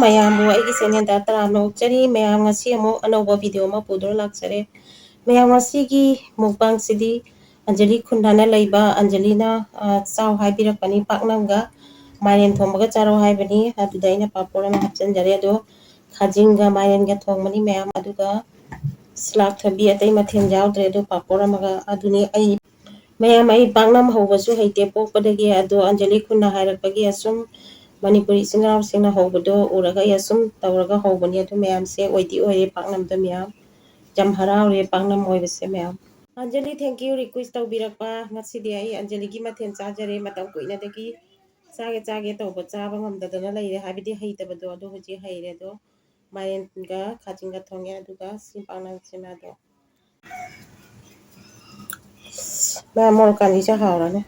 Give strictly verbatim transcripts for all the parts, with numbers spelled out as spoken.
ꯃꯌꯥꯝꯕꯨ ꯑꯩꯒꯤ ꯆꯦꯅꯦꯜꯗ ꯇꯔꯥꯝꯅ ꯑꯣꯛꯆꯔꯤ꯫ ꯃꯌꯥꯝ, ꯉꯁꯤ ꯑꯃꯨꯛ ꯑꯅꯧꯕ ꯚꯤꯗꯤꯑꯣ ꯑꯃ ꯄꯨꯗꯨꯅ ꯂꯥꯛꯆꯔꯦ꯫ ꯃꯌꯥꯝ, ꯉꯁꯤꯒꯤ ꯃꯨꯛꯕꯥꯡꯁꯤꯗꯤ ꯑꯟꯖꯂꯤ ꯈꯨꯟꯗꯥꯅ ꯂꯩꯕ ꯑꯟꯖꯂꯤꯅ, ꯑ, ꯆꯥꯎ ꯍꯥꯏꯕꯤꯔꯛꯄꯅꯤ꯫ ꯄꯥꯛꯅꯝꯒ ꯃꯥꯏꯔꯦꯟ ꯊꯣꯡꯕꯒ ꯆꯥꯔꯣ ꯍꯥꯏꯕꯅꯤ꯫ ꯑꯗꯨꯗ ꯑꯩꯅ ꯄꯥꯐꯣꯔ ꯑꯃ ꯍꯥꯞꯆꯤꯟꯖꯔꯦ꯫ ꯑꯗꯣ ꯈꯥꯖꯤꯡꯒ ꯃꯥꯏꯔꯦꯟꯒ ꯊꯣꯡꯕꯅꯤ ꯃꯌꯥꯝ꯫ ꯑꯗꯨꯒ ꯁꯂꯥꯗ ꯊꯕꯤ ꯑꯇꯩ ꯃꯊꯦꯜ ꯌꯥꯎꯗ꯭ꯔꯦ꯫ ꯑꯗꯣ ꯄꯥꯐꯣꯔ ꯑꯃꯒ꯫ ꯑꯗꯨꯅꯤ ꯑꯩ ꯃꯌꯥꯝ, ꯑꯩ ꯄꯥꯛꯅꯝ ꯍꯧꯕꯁꯨ ꯍꯩꯇꯦ ꯄꯣꯛꯄꯗꯒꯤ, ꯑꯗꯣ ꯑꯟꯖꯂꯤ ꯈꯨꯟꯅ ꯍꯥꯏꯔꯛꯄꯒꯤ ꯑꯁꯨꯝ ꯃꯅꯤꯄꯨꯔꯤ ꯏꯆꯤꯟ ꯏꯅꯥꯎꯁꯤꯡꯅ ꯍꯧꯕꯗꯣ ꯎꯔꯒ ꯑꯩ ꯑꯁꯨꯝ ꯇꯧꯔꯒ ꯍꯧꯕꯅꯤ꯫ ꯑꯗꯨ ꯃꯌꯥꯝꯁꯦ ꯑꯣꯏꯗꯤ ꯑꯣꯏꯔꯦ ꯄꯥꯛꯅꯝꯗ ꯃꯌꯥꯝ꯫ ꯌꯥꯝ ꯍꯔꯥꯎꯔꯦ ꯄꯥꯛꯅꯝ ꯑꯣꯏꯕꯁꯦ ꯃꯌꯥꯝ꯫ ꯑꯟꯖꯂꯤ, thank you request ꯇꯧꯕꯤꯔꯛꯄ꯫ ꯉꯁꯤꯗꯤ ꯑꯩ ꯑꯟꯖꯂꯤꯒꯤ ꯃꯊꯦꯜ ꯆꯥꯖꯔꯦ꯫ ꯃꯇꯝ ꯀꯨꯏꯅꯗꯒꯤ ꯆꯥꯒꯦ ꯆꯥꯒꯦ ꯇꯧꯕ ꯆꯥꯕ ꯉꯝꯗꯗꯅ ꯂꯩꯔꯦ, ꯍꯥꯏꯕꯗꯤ ꯍꯩꯇꯕꯗꯣ꯫ ꯑꯗꯣ ꯍꯧꯖꯤꯛ ꯍꯩꯔꯦ꯫ ꯑꯗꯣ ꯃꯥꯏꯔꯦꯟꯒ ꯈꯥꯖꯤꯡꯒ ꯊꯣꯡꯉꯦ, ꯑꯗꯨꯒ ꯁꯤ ꯄꯥꯛꯅꯝꯁꯤꯅ꯫ ꯑꯗꯣ ꯃꯌꯥꯝ, ꯃꯣꯔꯣꯛ ꯀꯥꯂꯤꯁꯦ ꯍꯥꯎꯔꯅꯤ꯫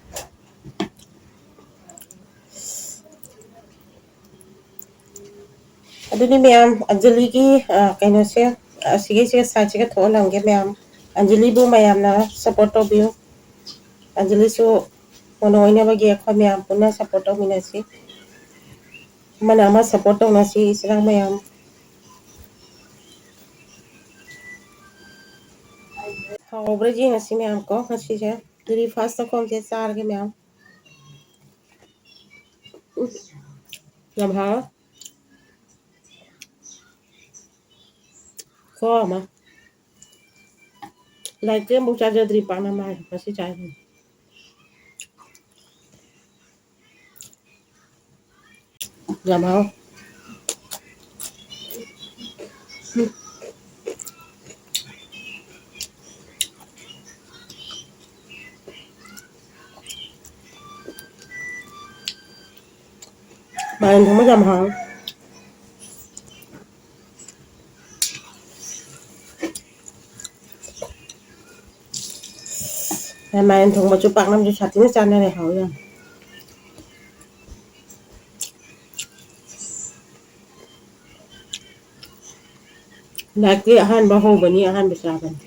ꯑꯗꯨꯗꯤ ꯃꯌꯥꯝ, ꯑꯟꯖꯂꯤꯒꯤ, ꯑ, ꯀꯩꯅꯣꯁꯦ, ꯑꯁꯤꯒꯤꯁꯦ ꯁꯥꯏꯠꯁꯤꯒ ꯊꯣꯛꯍꯜꯂꯝꯒꯦ ꯃꯌꯥꯝ꯫ ꯑꯟꯖꯂꯤꯕꯨ ꯃꯌꯥꯝꯅ ꯁꯞꯄꯣꯔꯠ ꯇꯧꯕꯤꯌꯨ꯫ ꯑꯟꯖꯂꯤꯁꯨ ꯀꯣꯟꯅ ꯑꯣꯏꯅꯕꯒꯤ ꯑꯩꯈꯣꯏ ꯃꯌꯥꯝ ꯄꯨꯟꯅ ꯁꯞꯄꯣꯔꯠ ꯇꯧꯃꯤꯟꯅꯁꯤ꯫ ꯑꯃꯅ ꯑꯃ ꯁꯞꯄꯣꯔꯠ ꯇꯧꯅꯁꯤ, ꯏꯆꯤꯜ ꯏꯅꯥꯎ ꯃꯌꯥꯝ꯫ ꯍꯥꯎꯕ꯭ꯔꯥ ꯌꯦꯡꯉꯁꯤ ꯃꯌꯥꯝ ꯀꯣ ꯉꯁꯤꯁꯦ꯫ ꯑꯗꯨꯗꯤ ꯐꯥꯔꯁꯇ ꯈꯣꯡꯁꯦ ꯆꯥꯔꯒꯦ ꯃꯌꯥꯝ꯫ ꯎꯝ, ꯌꯥꯝ ꯍꯥꯎꯋꯦ꯫ ꯈꯨꯍꯥꯎ ꯑꯃ꯫ ꯂꯥꯏꯠ ꯀ꯭ꯔꯤꯝꯐꯥꯎ ꯆꯥꯖꯗ꯭ꯔꯤ ꯄꯥꯛꯅꯝ ꯍꯥꯏꯔꯦ ꯉꯁꯤ ꯆꯥꯏꯁꯤꯅꯦ꯫ ꯌꯥꯝ ꯍꯥꯎ꯫ ꯃꯥꯏꯔꯦꯟ ꯊꯣꯡꯕ ꯌꯥꯝ ꯍꯥꯎ꯫ ꯃꯥꯏꯔꯦꯟ ꯊꯣꯡꯕꯁꯨ ꯄꯥꯛꯅꯝꯁꯨ ꯁꯥꯊꯤꯅ ꯆꯥꯟꯅꯔꯦ, ꯍꯥꯎ ꯌꯥꯝ꯫ ꯂꯥꯏꯐꯀꯤ ꯑꯍꯥꯟꯕ ꯍꯧꯕꯅꯤ, ꯑꯍꯥꯟꯕ ꯆꯥꯕꯅꯤ꯫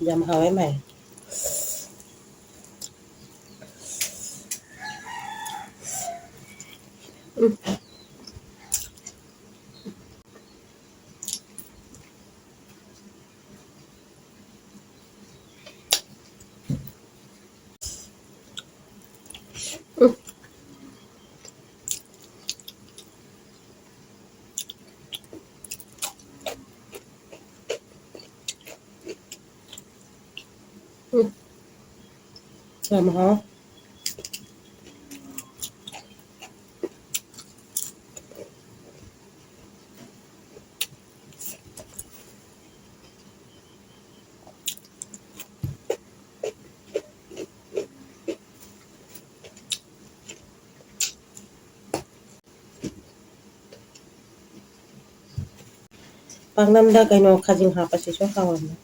ꯌꯥꯝ ꯍꯥꯎꯋꯦ ꯃꯥꯏ꯫ ꯎꯝ꯫ ꯎꯝ꯫ ꯎꯝ꯫ ꯌꯥꯝ ꯍꯥꯎ꯫ ꯄꯥꯛꯅꯝꯗ ꯀꯩꯅꯣ ꯈꯥꯖꯤꯡ ꯍꯥꯞꯄꯁꯤꯁꯨ ꯍꯥꯎꯔꯝꯃꯦ꯫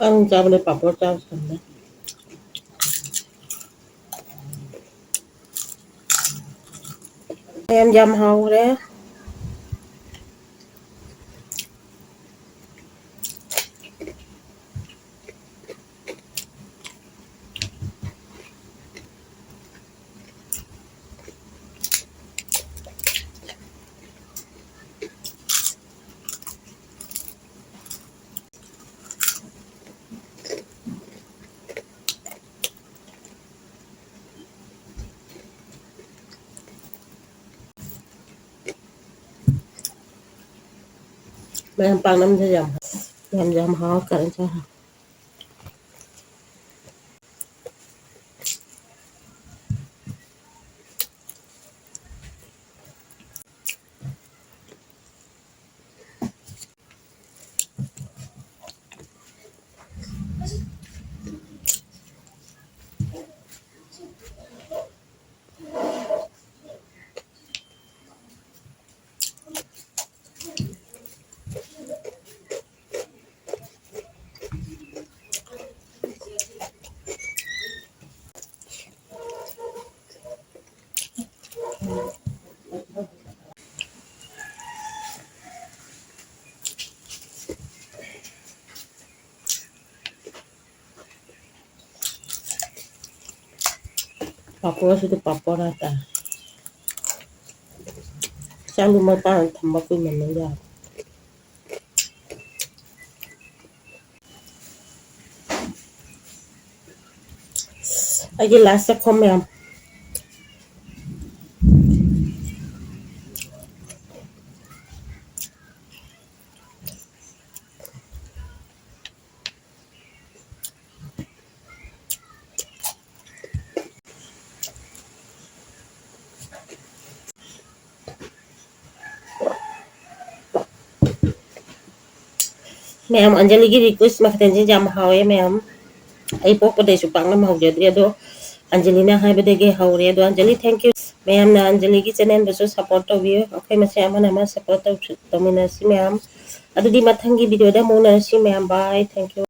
ꯑꯪ ꯆꯥꯕꯅꯦ, ꯄꯥꯄꯣꯔ ꯆꯥꯕ ꯁꯪꯗꯦ꯫ ꯌꯥꯝ, ꯌꯥꯝ ꯍꯥꯎꯈ꯭ꯔꯦ꯫ ꯃꯌꯥꯝ ꯄꯥꯛꯅꯝꯁꯦ ꯌꯥꯝ, ꯌꯥꯝ, ꯌꯥꯝ ꯍꯥꯎ ꯀꯔꯦ ꯆꯥꯔꯦ꯫ ꯄꯥꯐꯣꯔꯁꯤꯗꯤ ꯄꯥꯐꯣꯔ ꯍꯥꯏꯇꯥꯔꯦ꯫ ꯆꯥꯛꯂꯨ ꯃꯄꯥꯟ ꯊꯝꯕ ꯀꯨꯏꯃꯟꯕ ꯌꯥꯔꯦ꯫ ꯑꯩꯒꯤ ꯂꯥꯁ ꯆꯥꯛꯈꯣꯝ ꯃꯌꯥꯝ꯫ ꯃꯌꯥꯝ, ꯑꯟꯖꯂꯤꯒꯤ ꯔꯤꯀ꯭ꯋꯦꯁ ꯃꯈꯥꯗ ꯌꯥꯝ ꯍꯥꯎꯋꯦ ꯃꯌꯥꯝ꯫ ꯑꯩ ꯄꯣꯛꯄꯗꯩꯁꯨ ꯄꯥꯛꯅꯝ ꯍꯧꯖꯗ꯭ꯔꯤ, ꯑꯗꯣ ꯑꯟꯖꯂꯤꯅ ꯍꯥꯏꯕꯗꯒꯤ ꯍꯧꯔꯦ꯫ ꯑꯗꯣ ꯑꯟꯖꯂꯤ, thank you꯫ ꯃꯌꯥꯝꯅ ꯑꯟꯖꯂꯤꯒꯤ ꯆꯦꯅꯦꯜꯕꯨꯁꯨ ꯁꯞꯄꯣꯔꯠ ꯇꯧꯕꯤꯌꯨ꯫ ꯑꯩꯈꯣꯏ ꯃꯁꯦꯟ ꯑꯃꯅ ꯑꯃ ꯁꯞꯄꯣꯔꯠ ꯇꯧꯁꯨ-, ꯇꯧꯃꯤꯟꯅꯁꯤ ꯃꯌꯥꯝ꯫ ꯑꯗꯨꯗꯤ ꯃꯊꯪꯒꯤ ꯚꯤꯗꯤꯑꯣꯗ ꯑꯃꯨꯛ ꯎꯅꯔꯁꯤ ꯃꯌꯥꯝ꯫ Bye, thank you꯫